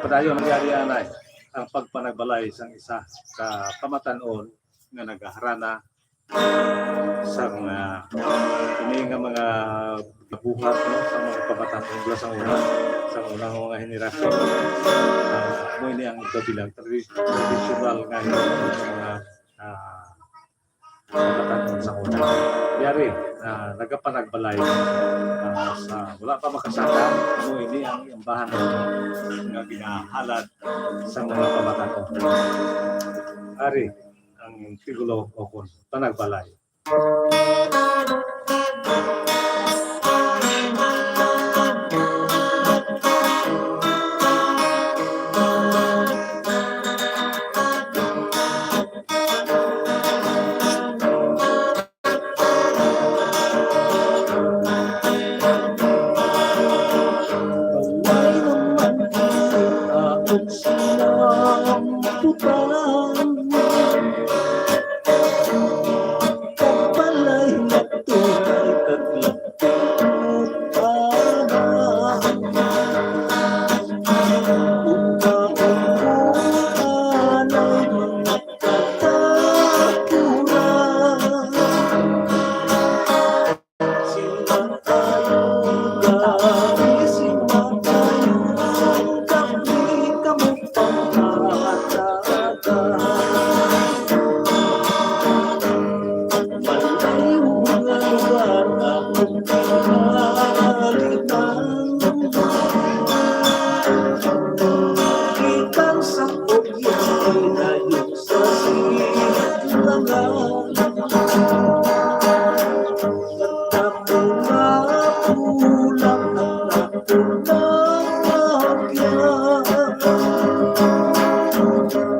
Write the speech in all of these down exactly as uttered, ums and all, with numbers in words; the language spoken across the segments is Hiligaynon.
Dayon nangyari anay ang pagpanagbalay sang isa ka pamatan-on nga nagaharana sang, ah, ini nga mga buhat, no, sa mga pamatan-on sang una, sang unang mga henerasyon. Ah, mo ini ang kabilang tradi-, tradisyonal nga hinabo sa mga, ah, pamatan-on sang una. Yari, ah, nagapanagbalay, ah, sa wala pa makasaka, mo ini ang ambahan nga ginahalad sa mga pamatan-on. Ari ang titulo o kon panagbalay. Walay naman ang akon sinamputan. Pagbalay na tunay kag lapit ko, anak. Unta ang buwan ay mga katapuran. Sila kayo, gani, sila kayo, kami, kamo pangataga. Malayo nga lugar akong pinalitan. Gikan sa Oriente, layo sa silangan. Tapo nga pulak ang tapo nga agyan.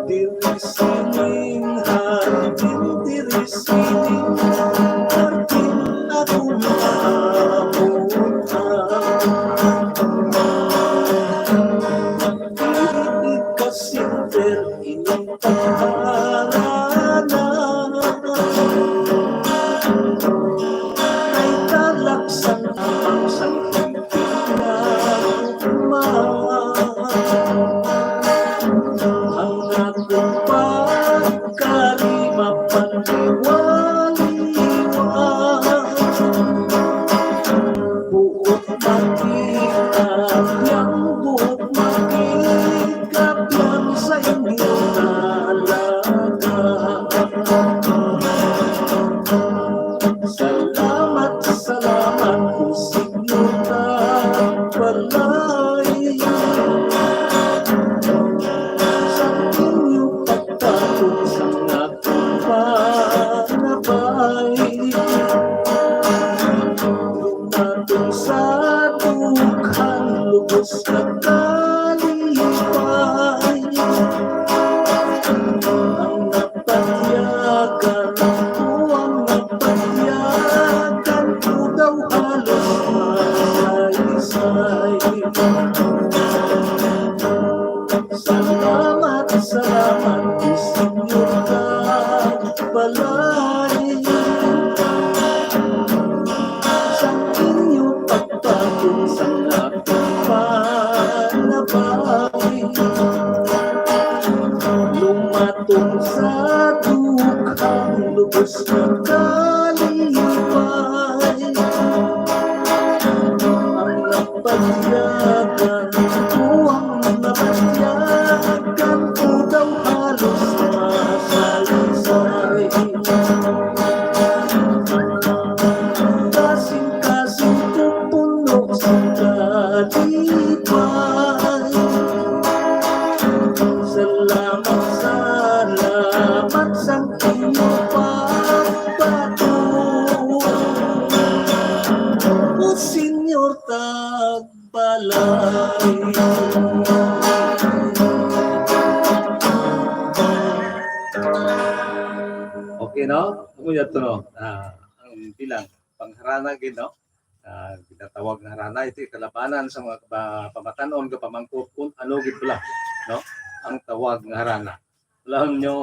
Diri sining hardin, diri sining hardin, ako maabot ang ikasinter ining pagharana. Kay talaksan ang sangking pinagma. Ang akong pagkari mapaniwaliwa. Buot makikapyang, buot makikapyang sa inyo talaga. Salamat, salamat ko sa inyo tagbalay. Sa inyo pagtago sa nga panabay. Dumatong sa dughang lubos na kalipay. Ang napatyagan ko, ang napatyagan ko daw halos masaysay. Salamat, salamat, Señor, kag balay. Sa inyo pagpatong sa akong panabay. Lumatong sa dughang lubos nga kalipay. Ang napatyagan ko, ang napatyagan ko daw halos masaysay. Kasing-kasing ko puno sa kalipay. Salamat, salamat sa inyo pagbato. O Señor, tagbalay. Okay, no? Amo yadto, no? Ah, ang bilang pangharana gid, no? Ah, ginatawag nga harana, ito kalabanan sa mga pa-, pamatan-on nga pamangkot kung ano gid bala, no? Ang tawag nga harana. Alam nyo,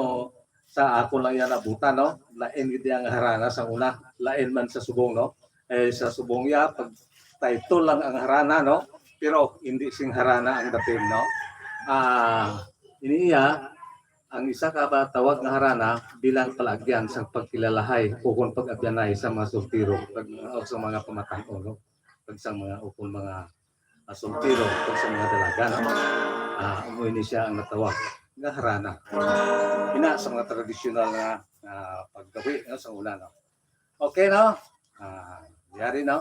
sa ako lang yan abutan, no? Lain gid ang harana sa una, lain man sa subong, no? Eh, sa subong ya, pag title lang ang harana, no? Pero hindi sing harana ang dating, no? Ah, ini iya ang isa ka ba tawag nga harana bilang palaagyan sa pagkilalahay o kung pag-abyanay sa mga soltero, pag, o sa mga pamatan-on, no? Pag sa mga, o kung mga, ah, soltero, pag sa mga dalaga, no? Ah, amo ini siya ang natawag nga harana. Ina sa mga tradisyonal nga, ah, paggawi, no, sa una, no? Okay, no? Ah, yari, no?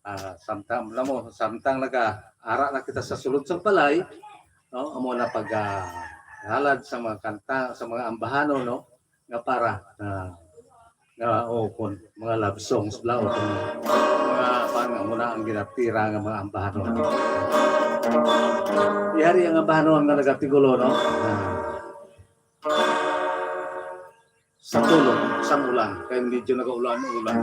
Ah, samtang, alam mo, samtang naga-ara na kita sa sulod sang balay, no? Amo na pag, ah, halad sa mga kanta, sa mga ambahanon, no? Nga para, ah, nga, o kung mga love songs bla, o kung mga, kuwan, nga muna ang ginatira nga mga ambahanon. Yari ang ambahanon nga nagatigulo, no? Ah, sa tulog sang ulan, kay medyo nagaulan-ulan.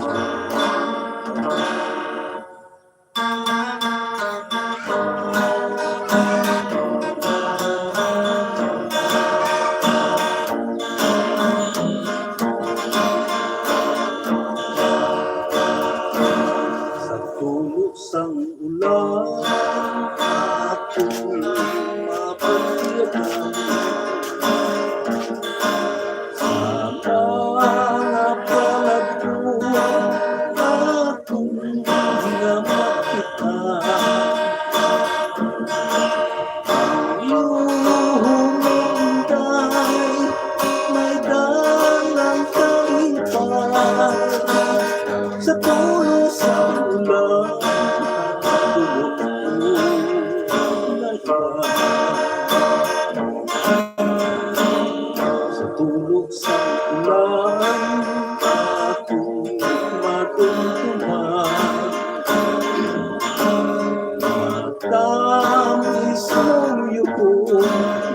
Sa tulog sang ulan, ako mapatiyagan. Sa mga palagpo, ako nga makita. Ang iyong hinday, may dalang kalipay. Sa tulo sa ulan, tulog ko na ba? Sa tulog sa ulan, ako madumduman. Matamis mong yuko,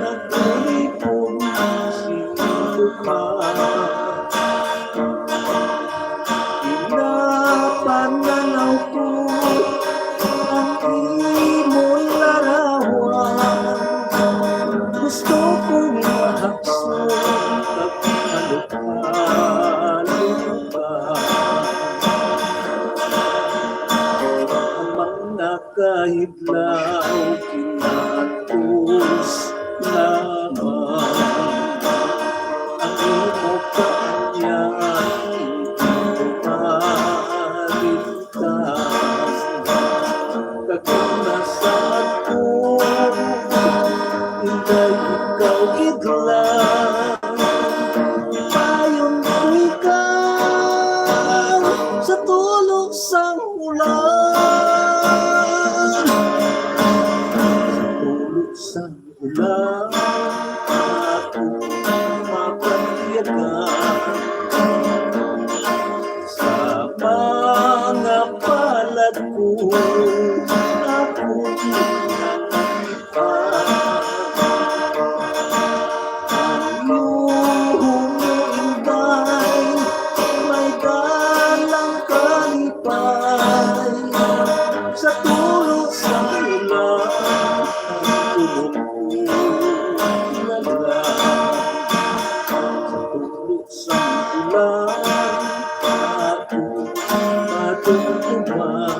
nagtulipon sing duha. Pinapananaw ko ang imong larawan. Gusto kong mahakson kag malupa-lupa. Ang mga kahidlaw kinaantos lamang. Ang imo kaanyaan, hindi ko malimtan. Kag ang nasaad ko, inday ikaw gid lang. Payon ko ikaw sa tulog sang ulan. Sa tulog sang ulan, ako mapatiyagan. Sa mga palad ko, ako nakalipan. Ang iyong hinday, may dalang kalipay. Sa tulog sang ulan, ang tulog ko na lang. Sa tulog sang ulan, ako madumduman.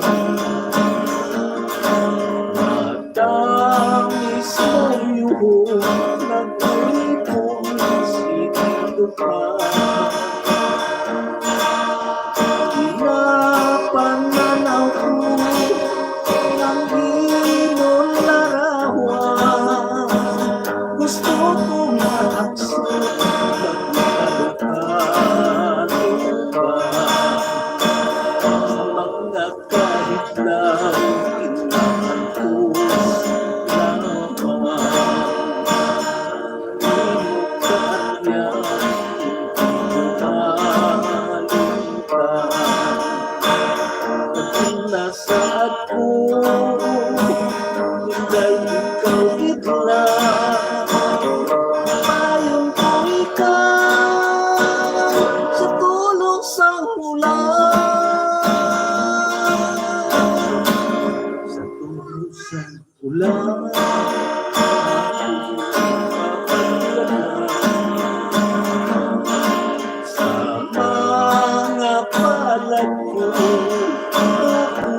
Matamis mong yuhok, nagtulipon sing duha. Ginapananaw ko ang imong larawan. Gusto ko mahakson kag malupa-lupa. Sa mga kahidlaw, kinaantos lamang. Imo kaanyaan, hindi ko malimtan. Pag nasaad ko, inday ikaw gid lang. Payon ko ikaw sa tulog sang ulan. Sa tulog sang ulan, ako mapatiyagan. Sa mga palad ko, ako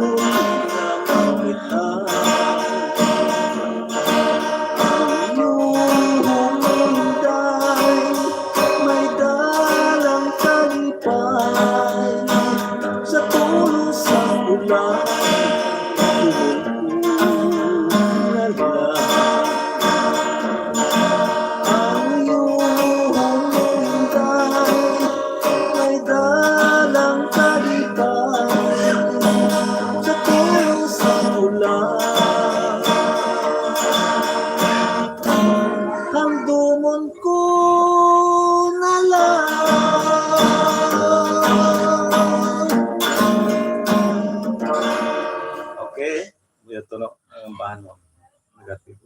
na makita. Ang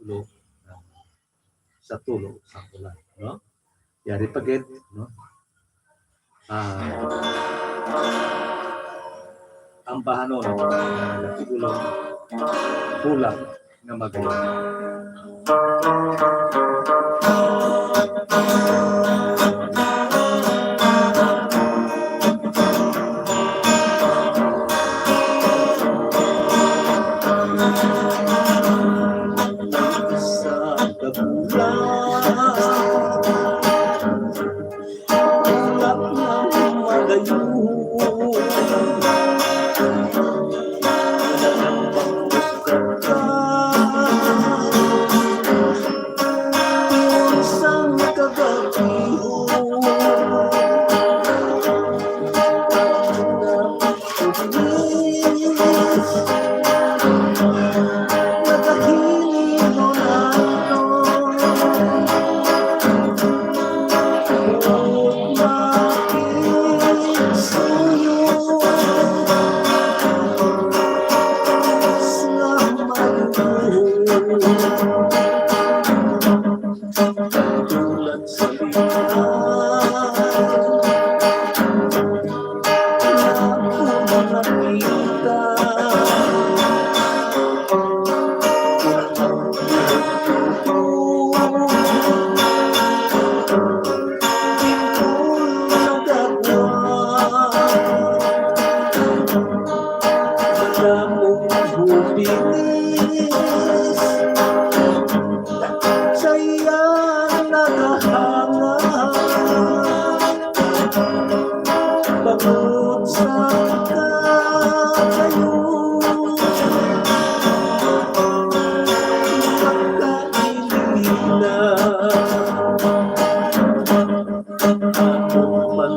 ulo, ah, sa tulo sa ulan, no? Yari pa gid, no? Ah, ang bahanon, ah, ulo, bulag nga magayon. Sa kabulan, ulap nga malayo. Sang kagabi, tulad sa liwan. Ako nakita. Tingkol nagagwa. Madamong hubinis sa iya nagahanga. Bangod sa kayo, makailila. Ako man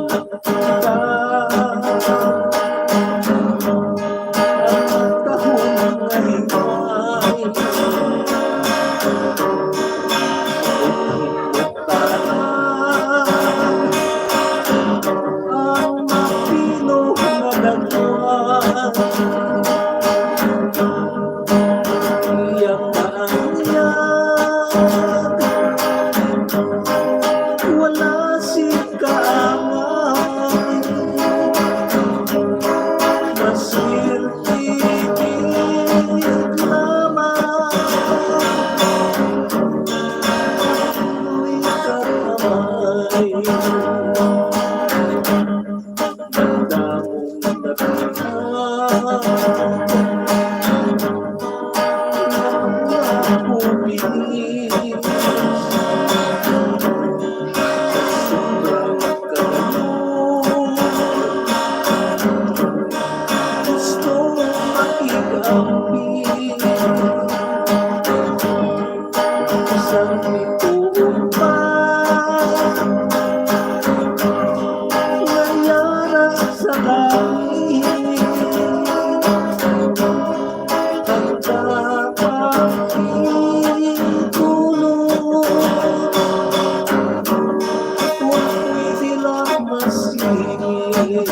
Wala sing kaangay, maswerte gid lamang. May kakamay. Sang bituon pa nga yara sa langit, ang kapatid kuno, wa pwede lang masingit.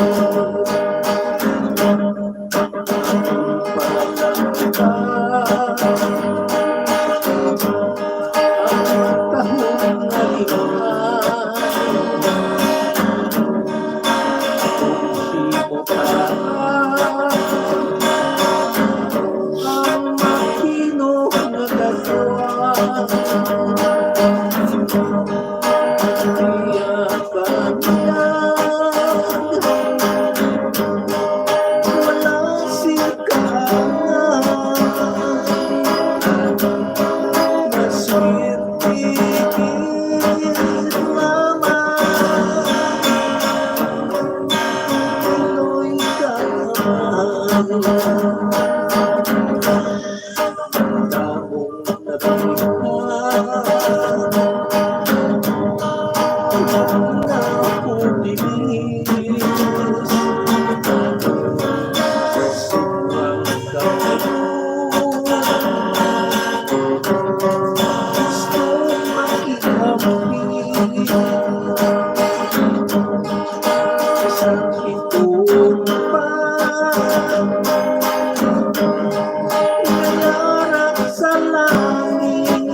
Sa langit.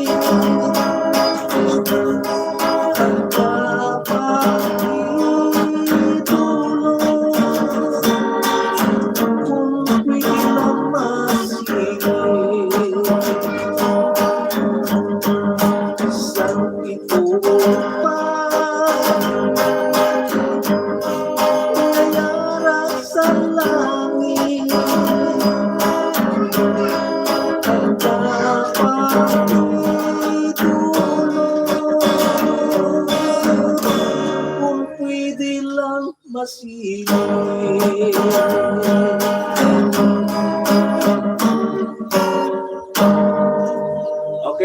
Okay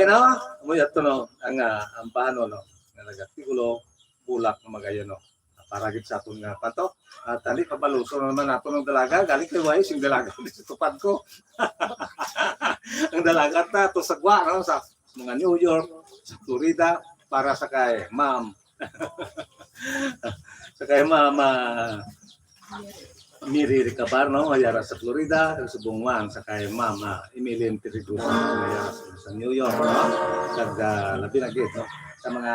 na? Amoy ato no, ang, ah, ang bahano, no, nga nag-artikulo, bulak nga magayon, no. Para gid sa aton nga panto. At tani, pabaluso na naman nato ng dalaga. Galing kay Wais, yung dalaga, di sa tupad ko. Ang dalaga na to sa gwa, no? Sa mga New York, sa Florida, para sa kay Ma'am. Sa kay Ma'am, ah, Miri Recabar, no? Nga yara sa Florida, kag subong man sa kay Ma'am, ah, Emeline Tirigosa, nga yara sa, sa New York, no? Kag, ah, labi na gid, no? Sa mga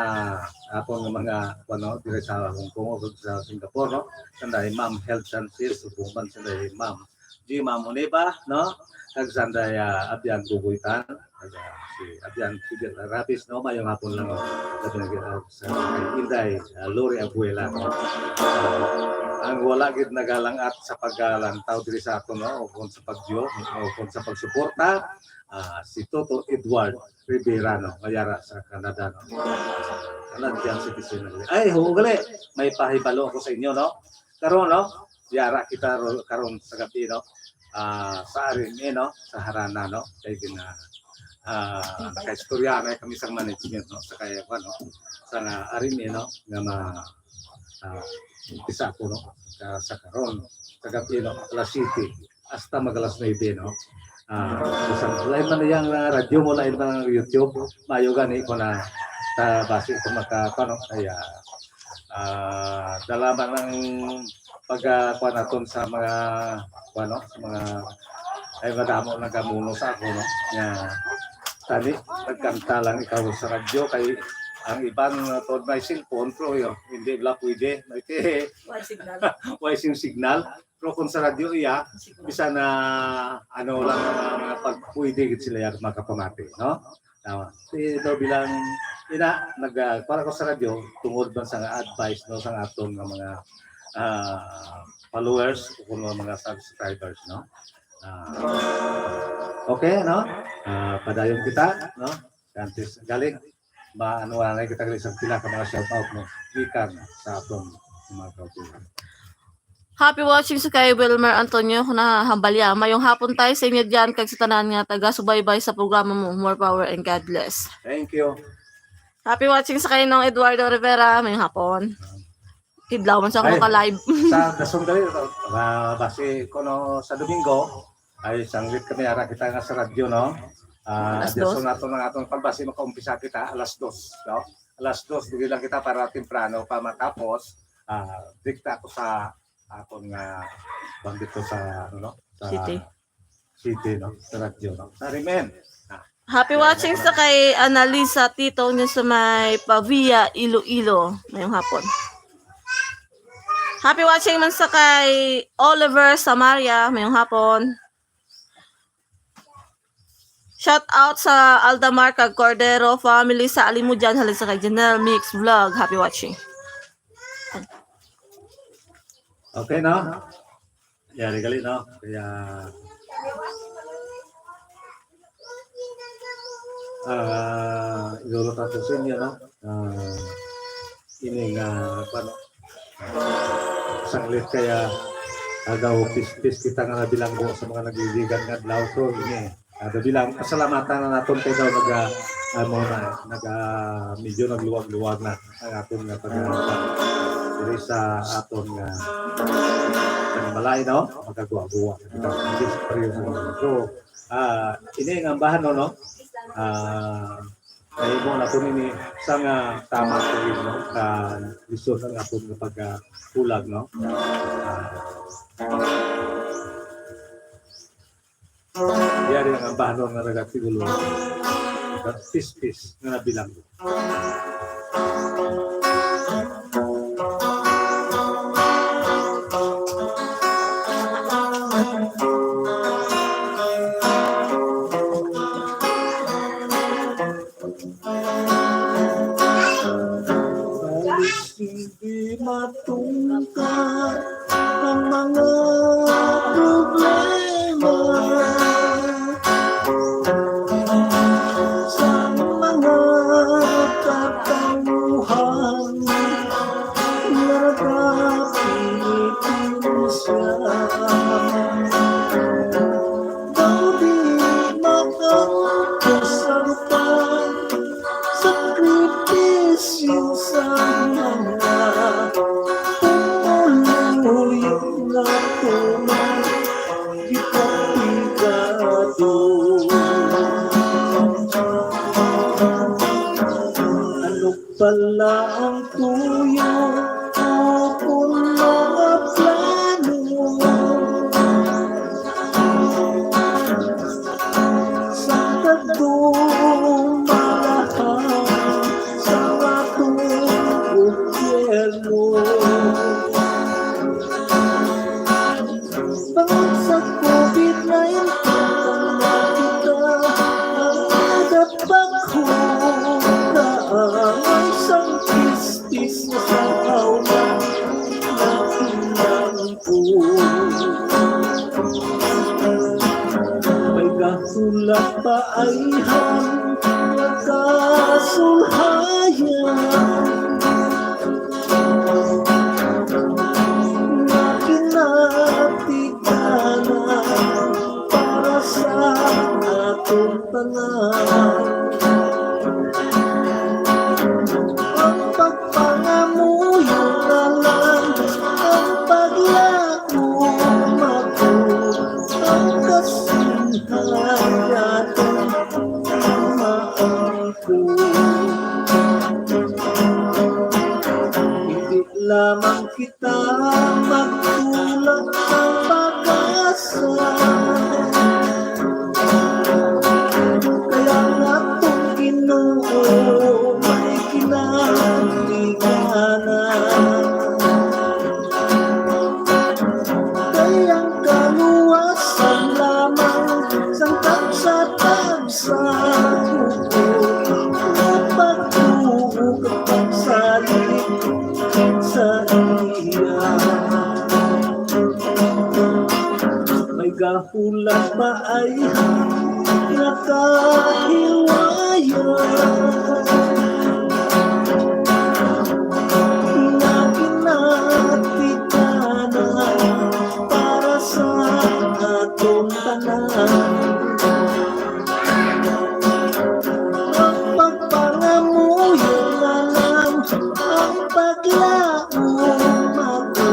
aton nga mga, ano, dire sa Hong Kong o sa Singapore, no? Sanday Ma'am Held Sanchez, subong man sanday Ma'am Jima Moneva, no? Kag sanday, ah, Abyan Bubuitan, kag, ah, si Abyan Fidel Arabis, no? Mayong hapon lang, no? Labi na gid, ah, sa kay Inday, ah, Lori Abuela, no? Ah, ang wala gid nagalangat sa paglantaw diri sa aton, no? O kung sa pagdiyo, o kung sa pagsuporta, ah, si Toto Edward Rivera, no? Nga yara sa Canada, no? Canadian citizen na gali. Ay, oo, gali. May pahibalo ako sa inyo, no? Karon, no? Yara kita ro-, karon sa gabi, no? Ah, sa R M A, no? Sa Harana, no? Kay gina-, ah, nakaistorya na kami sa management, no? Sa kay, ano, sa nga R M A, no? Nga ma-, ah, umpisa ko, no? Sa, sa karon, sa gabi, no? Alas siyete hasta mag alas nuebe, no? Ah, sa, lain man yang, ah, radyo mo, lain man ang YouTube, mayo gani ko na, ta-, basi ko maka-, ano, kaya, ah, dala man ang pag, ah, kuwan naton sa mga, kuwan, no? Sa mga, ay, madamo nagamuno sa ako, no? Nga, tani, nagkanta lang ikaw sa radyo, kay ang iban, uh, tod may cellphone, pero yun, hindi bala pwede. May ti-, Wala signal. Wala sing signal. Pero kung sa radyo, iya, Siguro. Bisan na, ano lang, mga, mga pag pwede gid sila yan makapamati, no? Tama. Si ito bilang ina, nag, ah, para ko sa radyo, tungod man sa nga advice, no, sa aton nga mga, ah, followers o kung mga subscribers, no? Ah, okay, no? Ah, padayon kita, no? Kantis, galing, maano na kita gali sa pila ka mga shout out, no? Gikan sa aton mga kauturan. Happy watching sa kay Wilmer Antonio, kung nahahambalya. Mayong hapon tayo sa inyo diyan, kag sa tanan nga taga-subaybay sa programa mo. More power and God bless. Thank you. Happy watching sa kay Nong Eduardo Rivera, mayong hapon. Kidlaw man sa Ay, akong ka-live. Sa dasong gali, ah, basi kuno sa Domingo, ay sanglit kami ara kita nga sa radyo, no? Ah, Alas dos. Dasong nato nga atong pagbasi makaumpisa kita alas dos, no? Alas dos, dili lang kita para temprano pa matapos. Ah, dikta ako sa akon nga bandito sa, ano, no? Sa City. City, no? Sa radyo, no? Sa Rimen. Ah. Happy watching sa kay Annalisa Tito niya sa may Pavia, Iloilo. Mayong hapon. Happy watching man sa kay Oliver Samaria. Mayong hapon. Shout out sa Aldamar kag Cordero family sa Alimodian, halin sa kay Janelle Mix Vlog. Happy watching. Okay, no? Yari gali, no? Kaya, ah, idulot nato sa inyo, no? Ah, ini nga, ano, sanglit kaya, ah, daw pispis kita nga nabilanggo sa mga nagliligan nga adlaw. So, ini, ah, daw bilang pasalamatan na naton kay daw naga, ah, mo na, naga, medyo nagluwag-luwag na ang aton nga pag-, diri sa aton nga panimalay, no? Magkaguwa-guwa. Hindi sa pareho sa mga. So, ah, ini nga ambahan, no, no? Ah, mahimo na po nini sa nga tama po yun, no? Ka lisod ang aton nga pagkahulag, no? Ah, Yari ang ambahanon nga nagatigulong. Pispis nga nabilanggo. Balis hindi matungkad ang mga problema sa mga katawhan. Naragapin Bala ang tuyo, upon mga plano. Sa kadumalahan sa atong gobyerno. Bangod sa COVID nineteen, ang nakita ang nagapaghugaay sang pistis nga sa kauna nga pinangko. May gahulat pa ayhan nga kasulhayan. Nga ginatiganan para sa aton tanan. Ang pagpangamuyo na lang, ang paglaom ako, ang kasinhayan aton maangkon. Hindi lamang kita magtulak sa pag-asa. Kaya nga kung Ginoo may kinahanglanan, kay ang kaluwasan lamang sang tagsa-tagsa. Sa pagtuo kag pagsalig sa iya. May gahulat pa ay nakahiwayan. Nga ginatiganan para sa aton tanan. Ang pagpangamuyo nga lang, ang paglaom ako,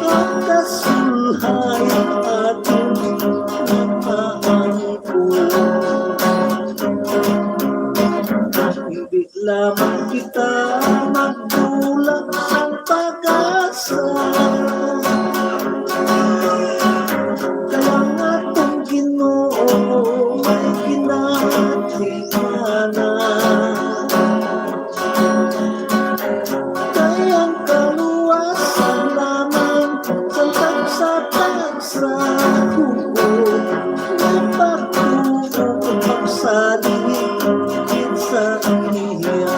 ang kasulhay aton mapaangkon. Hindi lamang kita magtulak sang pag-asa. Kaya nga atong Ginoo may ginatiganan. Kay ang kaluwasan lamang sang tagsa-tagsa, hugot nga pagtuo kag pagsalig sa iya.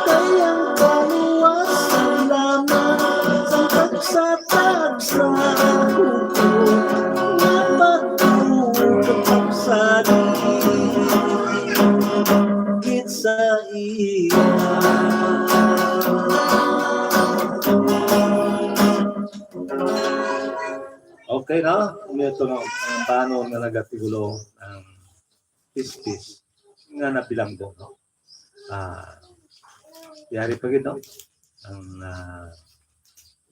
Kay ang kaluwasan lamang sang tagsa-tagsa, hugot nga pagtuo kag pagsalig sa iya. Okay, no? Ito, no? Ang ambahanon nga nagatigulo ang pistis nga nabilanggo, no? Ah, yari pa gid, no? Ang, ah,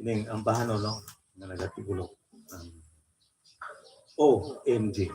ining ambahanon, no? Nga nagatigulo ang O M G.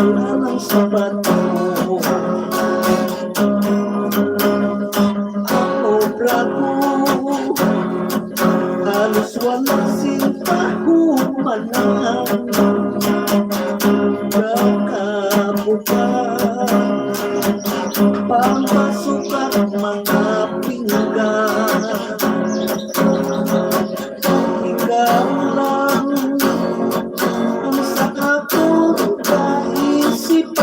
Wala nang sapato. Ang obra ko, halos wala sing pahumanan. Nakabuka, pampasukat mga pinggan. Ikaw lang ang sa akong kaisipan.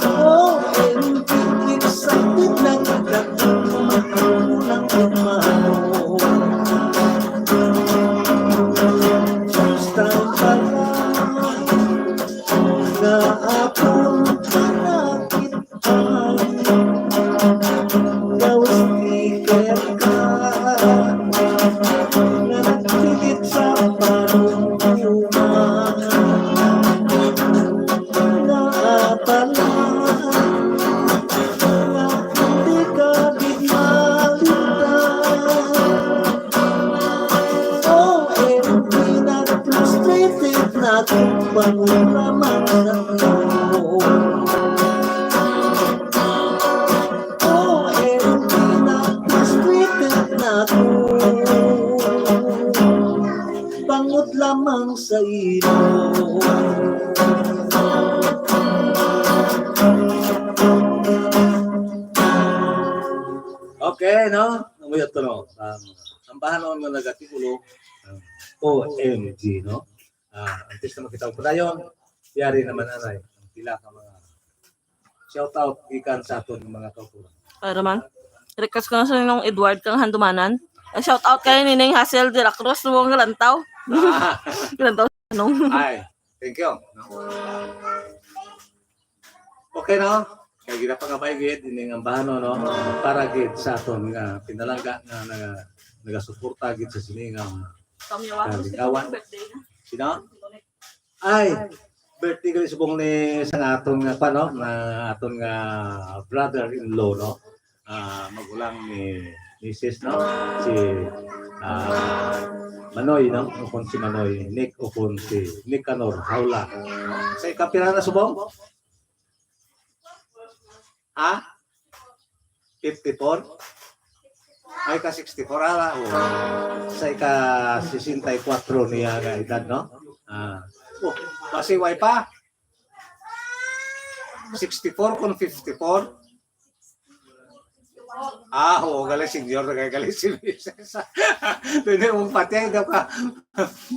O M G, excited na kita kung makulang ang mano. First time pa lang nga akong nakita. Daw sticker ka nga nagpigit sa panumduman. Nga pala nga hindi ka gid malimtan. O M G, na-frustrated na akong pangulamang sa iyo. O M G, na-frustrated na ako. Bangod lamang sa imo. Okay, no? Namuyot ko, no? Ang ambahanon nga nagatikulo, ang O M G, no? Ah, antes na makita ko dayon, yari naman anay ang pila ka mga shout out gikan sa aton mga kauturan. Para man, request ko na sa nung Edward kang Handumanan. Eh, shout out kay Nining Hassel de la Cruz, mo nga lantaw. Ah. Lantaw, nung. Ay, thank you. Okay, no? Kay ginapangabay gid ining ambahanon, no? Para gid sa aton nga pinalangga nga naga-, nagasuporta gid sa sini nga Kami, ah, kalingawan. Birthday na. Sino? Ay, birthday gali subong ni sa aton nga pa, no? Nga aton nga brother-in-law, no? Ah, magulang ni misis, no? Si, ah, Manoy, no? O kung si Manoy, Nick, o kung si Nicanor Hawla. Sa ikapira na subong? Ha? Fifty-four? Ay, ka sixty-four, ala. O. Sa ika sesenta y cuatro niya nga edad, no? Ah. O, kasi way pa. Sixty-four kung fifty-four. Ah, oo, gali senior na kay gali si misis. Pwede mong patay daw ka.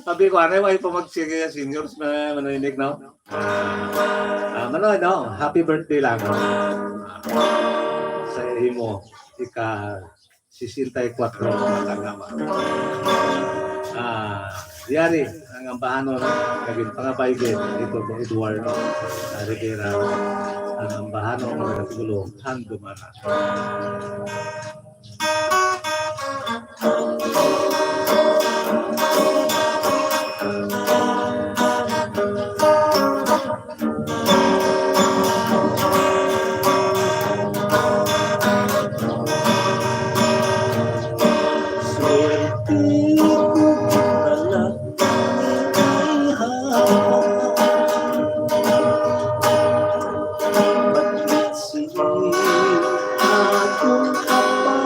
Sabi ko, "Ano, ay pa magsige seniors na manaynik, no?" Ah, mano, no? Happy birthday lang, no? Sa imo, ika sesenta y cuatro na kagama. Ah, yari ang ambahanon nga ginpangabay gid ni Tito Eduardo, ah, Rivera, ang ambahanon nga nagtulo, Handumanan. Swerte ko pala ni Iha. Bakit sini akong kapal?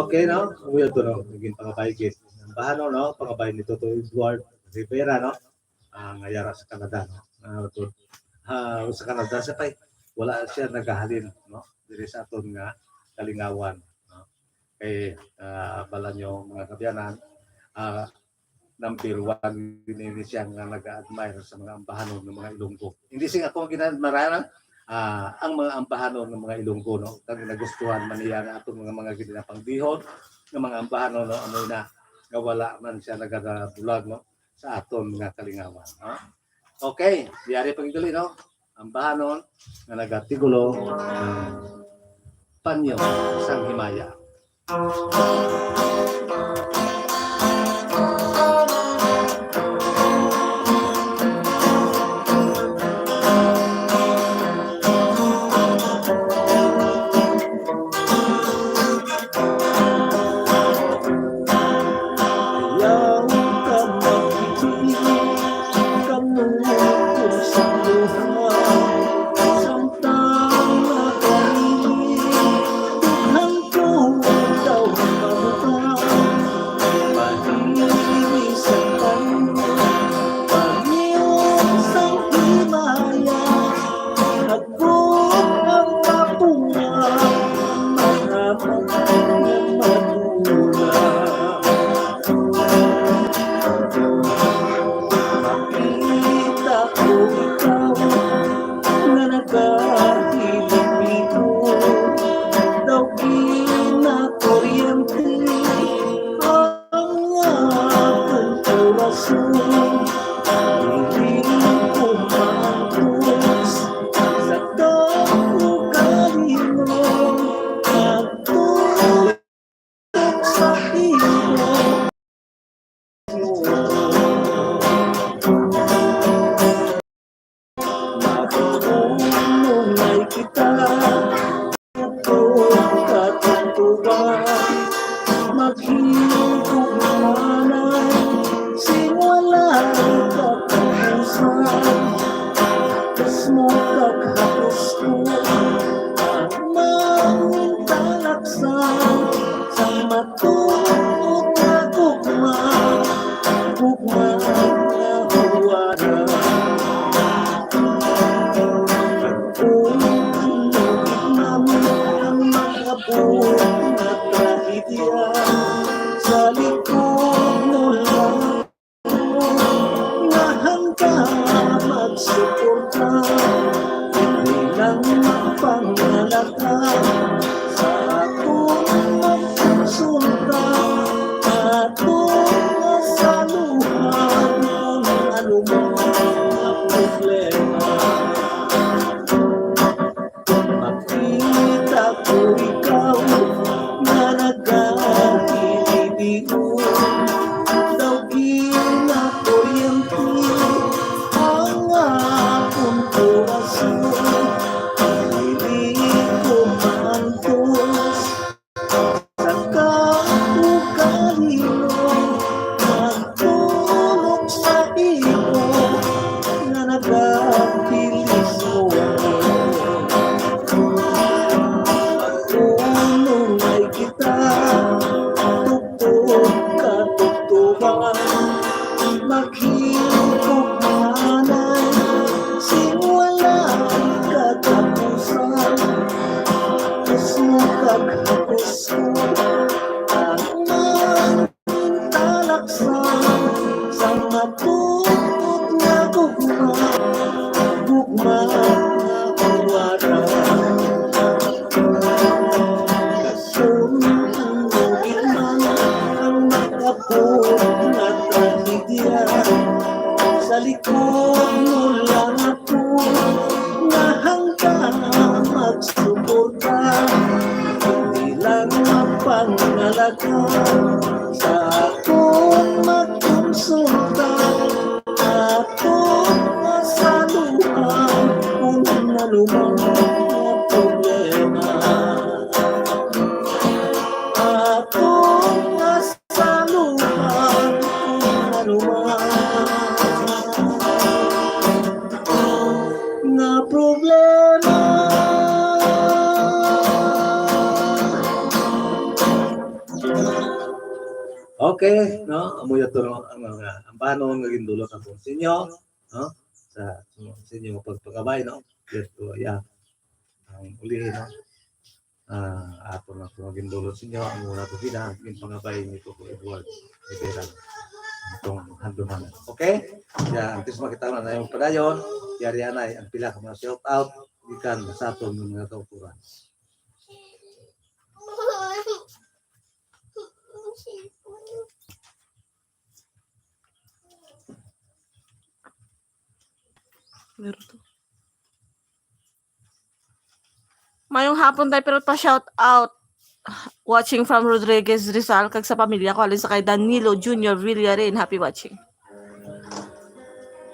Okay, no? Uyo to, no? Naging pangabay gid. Ang bahano, no? Pangabay ni Toto Edward Rivera, no? Ang ayara sa Canada, no? Ah, to, ah, sa Canada siya pay wala siya nagahalin, no? Diri sa aton nga kalingawan, no? Kay, ah, bala nyo, mga kabyanan, ah, number one, ini siya nga nag-admire sa mga ambahanon ng mga Ilonggo. Hindi siya ako gina-admire, ah, ang mga ambahanon ng mga Ilonggo, no? Kag nagustuhan man niya nga atong mga, mga ginapanggihon ng mga ambahanon, no? Ano na, nga wala man siya nagadabulag, no? Sa aton nga kalingawan, no? Okay, yari pagdali, no? Ambahanon nga nagatigulo ng Panyo sang Himaya. Ayaw ka makinig, kamulong sa luha, samtang nagaliling, dughan ko ikaw mabuka. Mahili sa tanong, pangiyot sang himaya, Agod ang kapunga, mahabot nga madula. Makita ko ikaw nga nagahilibihon, daw ginakuryente ang akon kurason. Dili ko maantos sa kaugalingon, nagtulog sa imo. Matunay kita, katungtuban, maghigugmaanay, sing walay katapusan. Pusno kag hapos ko, ang maong talaksan, sa matuod nga gugma, gugma nga huwara. Kung ano man ang mag-abot nga trahedya, sa likod mo lang nga handa magsuporta, bilang pangalagad sa akong magkonsulta, atong masaluhan ang anuman nga problema. Makita ko ikaw nga nagahilibihon, daw ginakuryente ang akon kurason. Dili ko maantos sa kaugalingon, nagtulog sa imo nga nagabilis ko. Kung nungay kita, tugtog ka, tugtugan, maghigugmaanay, sing walay katapusan. Pusno kag hapos ko, ang maong talaksan, sa matuod nga gugma, gugma nga huwara. Kung ano gid man ang mag-abot nga trahedya, sa likod mo lang ako nga handa magsuporta, bilang pangalagad sa akong magkonsulta, akong masaluhan kung ano man ang problema. Akong masaluhan kung ano man nga problema. Okay, no? Amo yato, no, ang mga ambanon nga gindulot ako sa inyo, no? Sa, sa inyo nga pagpakabay, no? Yato, yeah. Ang uli, no? Ah, ato na ito gindulot sa inyo. Ang una ko gina, ang pangabay ni Coco Edward Rivera. Itong handumanan. Okay? Yeah, antes makita na na yung padayon, yari anay, ang pila ka mga shout out, gikan sa aton nga mga kauturan. Meron to. Mayong hapon, tay, pero pa shout out. Watching from Rodriguez, Rizal, kag sa pamilya ko, halin sa kay Danilo Junior Villarin. Happy watching.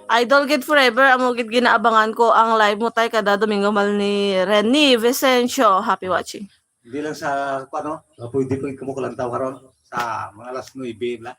Idol gid forever, amo gid ginaabangan ko ang live mo, tay, kada Domingo, mal ni Rene Vicencio. Happy watching. Hindi lang sa, ano, pwede pa kamo kalantaw karon sa mga alas nuebe na.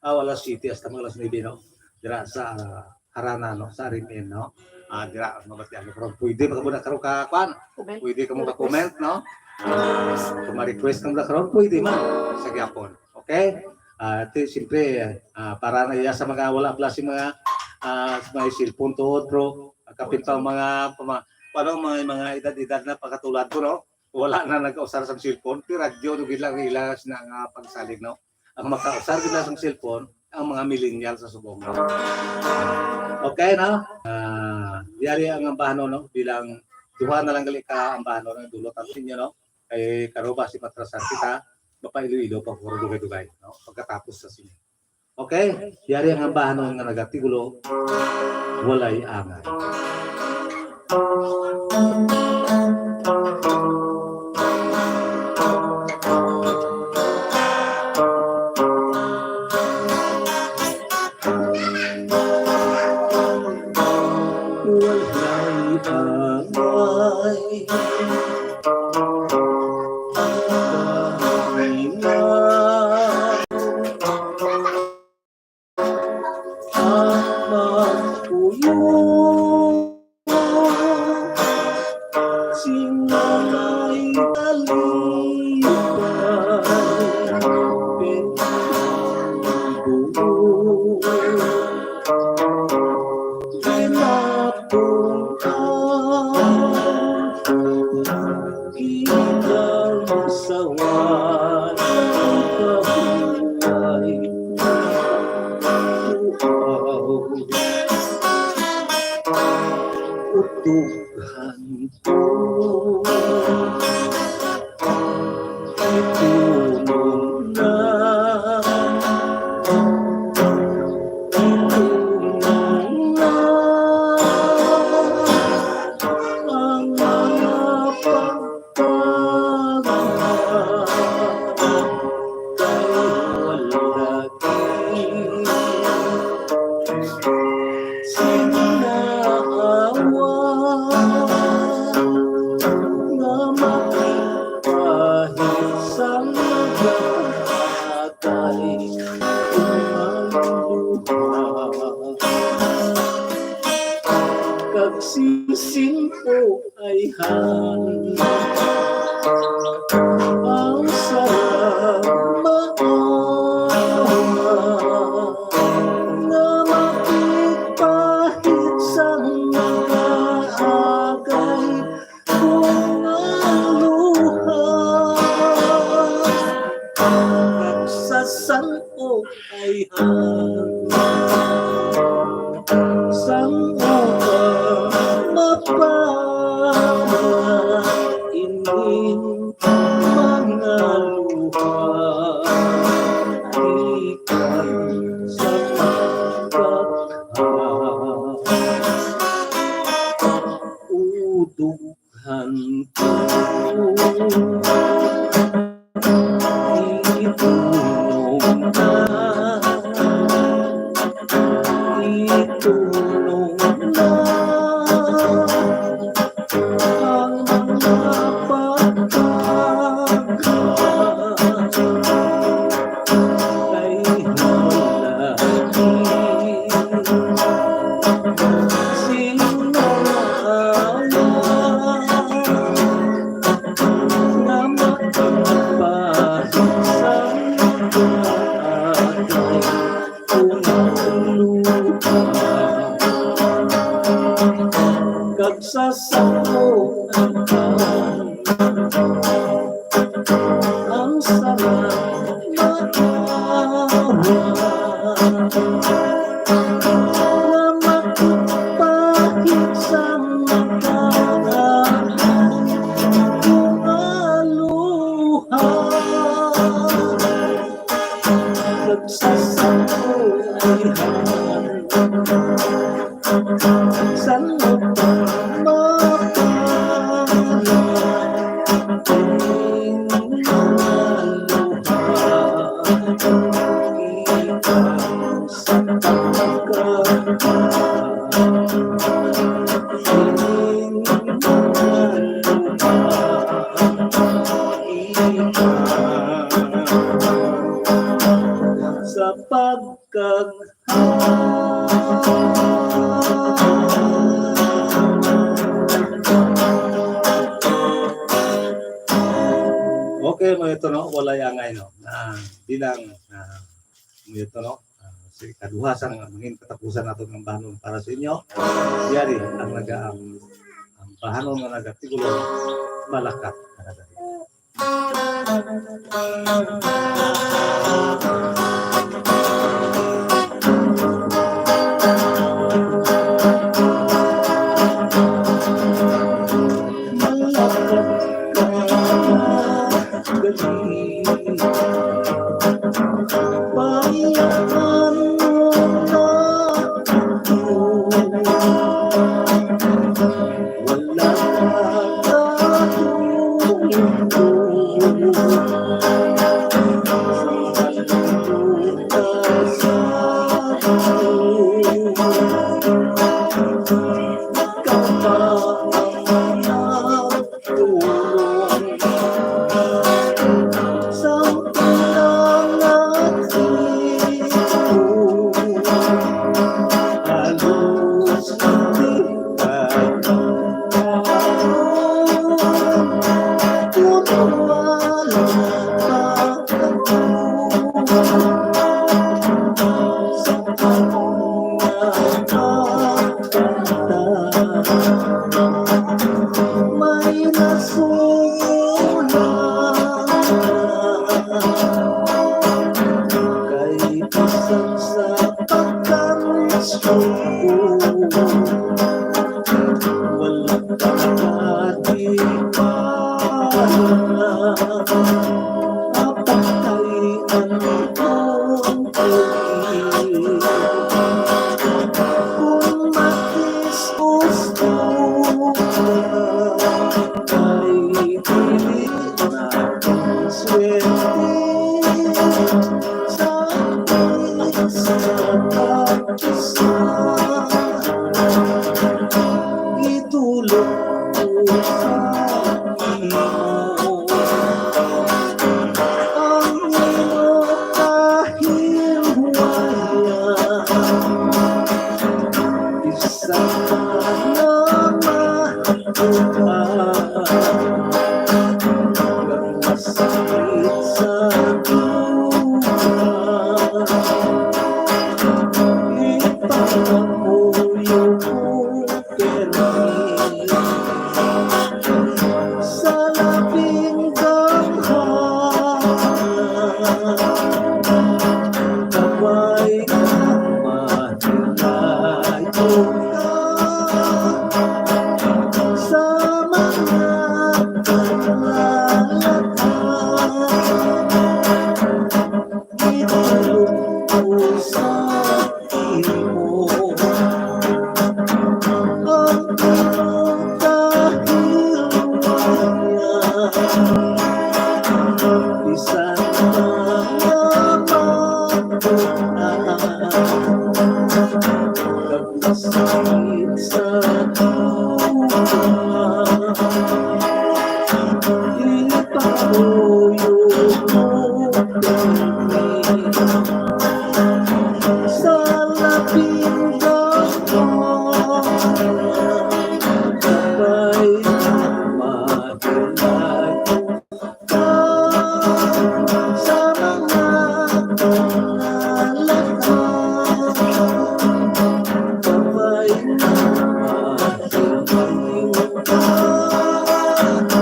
Ah, alas siyete hasta mga alas nuebe, no? Dira sa, ah, Harana, no? Sa R M N, no? Ah, dira, mabatian mo karon. Pwede pa kamo na karon ka, kwan? Comment. Pwede kamo ka-comment, no? Ah, kung ma-request kamo na karon, pwede man. Sa gyapon. Okay? Ah, ti, siyempre, ah, para na iya sa mga wala bala sing mga, ah, sa mga cellphone tuod, bro. Kapin pa ang mga, pama-, paano, mga, mga edad-edad na pagkatulad ko, no? Wala na nag-usar sang cellphone, ti radyo, no, gid lang ila sina nga pagsalig, no? Ang makausar gid na sang cellphone, ang mga millennial sa subong, no? Okay, no? Ah, yari ang ambahanon, no? Bilang duha na lang gali ka ambahanon ang dulot ang inyo, no? Kay karon ba si matrasan kita, mapailoilo pa ko dugay-dugay, no? Pagkatapos sa sini. Okay? Yari ang ambahanon nga nagatigulo, walay angay. Walay angay. Ang magpuyo sing walay kalipay, pinagbuo. Ginatong-an ilang sawan kabuhay. Uhaw. Utughan ko. Itunong na. Itunong na ang mga pagpagahap kay wala gid sing naawa nga makipahit sang nagaagay ang luha. Kag si Simpo ayhan ang sarang maawa nga makipahit sang nagaagay ko nga luha. Kag sa san-o ayhan sang uban mapana ining mga luha gikan sa pagkakha. Udog han ko. Itunong na, itunong na ang mga pagka Sa pagkag Okay, mga ito, no? Walay angay, no? Na bilang, na mga ito, no? Ah, si kaduha sa mga mangin katapusan nato ng bahanon para sa inyo. Yari ang naga ang, ang bahanon nga nagatigulo, malakat. May nasulat kay bisan sa pagkansyon ko, wala ka di pa. Apatay ang akong tuig. Kung makis-os ko, ay dili na ang swerte sa isa ka isa. Itulog ko sa imo ang imo kahilwayan. Isa ka na makuha, masakit sa duha. Ipangamuyo ko permi sa labing gamhanan. Kabay nga mahilayo ka sa mga kalalatan. Itulog ko sa imo ang imong kahilwayan. Bisan mga makuha, kag masakit sa duha, ipaluyo mo kami sa labing gamhanan. Kabay nga mahilayo ka sa mga kalalatan. Kabay nga mahilayo ka sa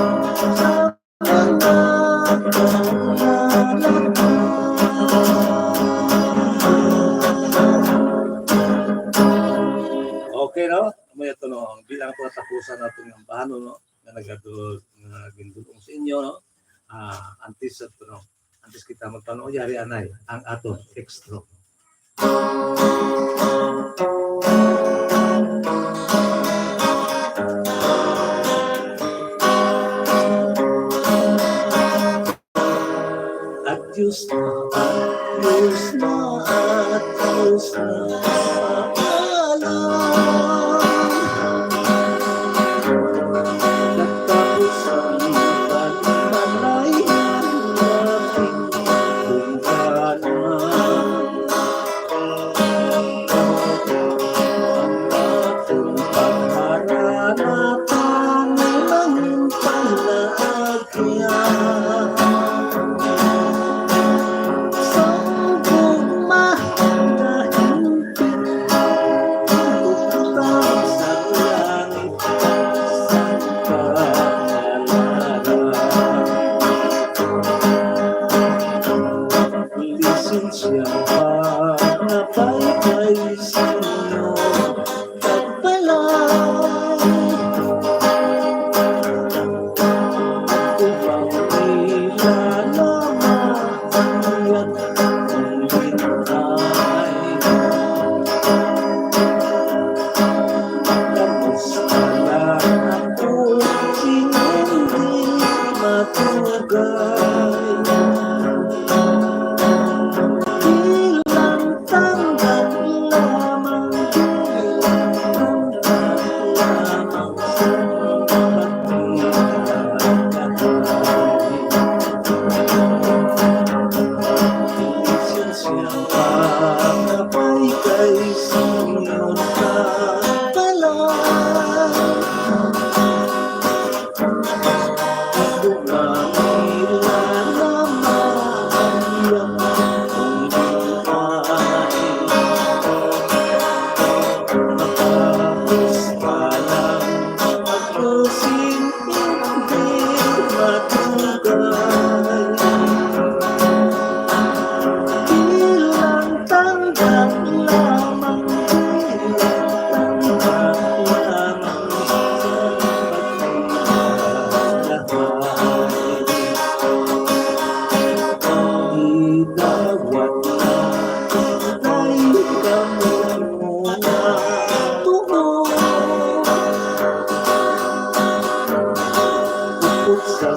Okay, no? Amo ito, no? Ang bilang ko tapusan natin ng bahano, no? Nga nagado-, nga gindulong sa inyo, no? Ah, antes sa ito, no? Antes kita magpanuod, yari anay ang aton extra. Tapos na, tapos na, tapos na. Tapos ang pagmalay, bungkana. Ang akong pagharana, ang imong palaag. Lisensya pa nga paikay sa inyo. Pagpalaw. Upang ila na maayat ang bintay. Kamusta lang ako, hindi matugay. Bilang tanggap lamang, bilang tanggap lamang sa pagkita. Lisensya pa nga paikay sa inyo, pagpalaw. Bilang tanggap lamang, bilang tanggap lamang. Sa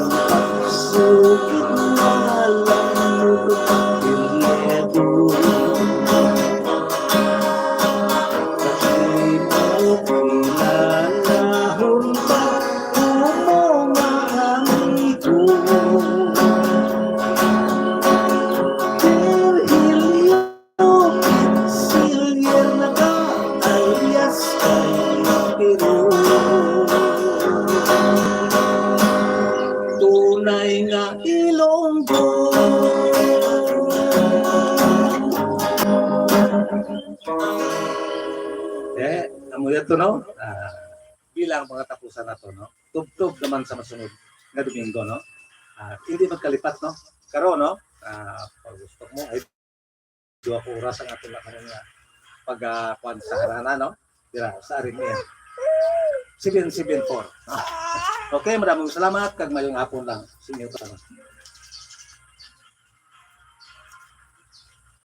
imo pinalahon pa ko, mga amigo. Virgilio Silyer na ka, alias kay Pero. Tunay nga Ilonggo. Eh, amo yato, no? Ah, bilang mga tapusan nato, no? Tubtob naman sa masunod nga Domingo, no? Ah, hindi magkalipat, no? Karon, no? Ah, pag gusto mo, ay duha ka oras ang aton na karon nga pag, ah, kuwan sa harana, no? Dira sa R M N. Seven seven four. Ah. Okay, maraming salamat kag mayong hapon lang sa inyo tanan.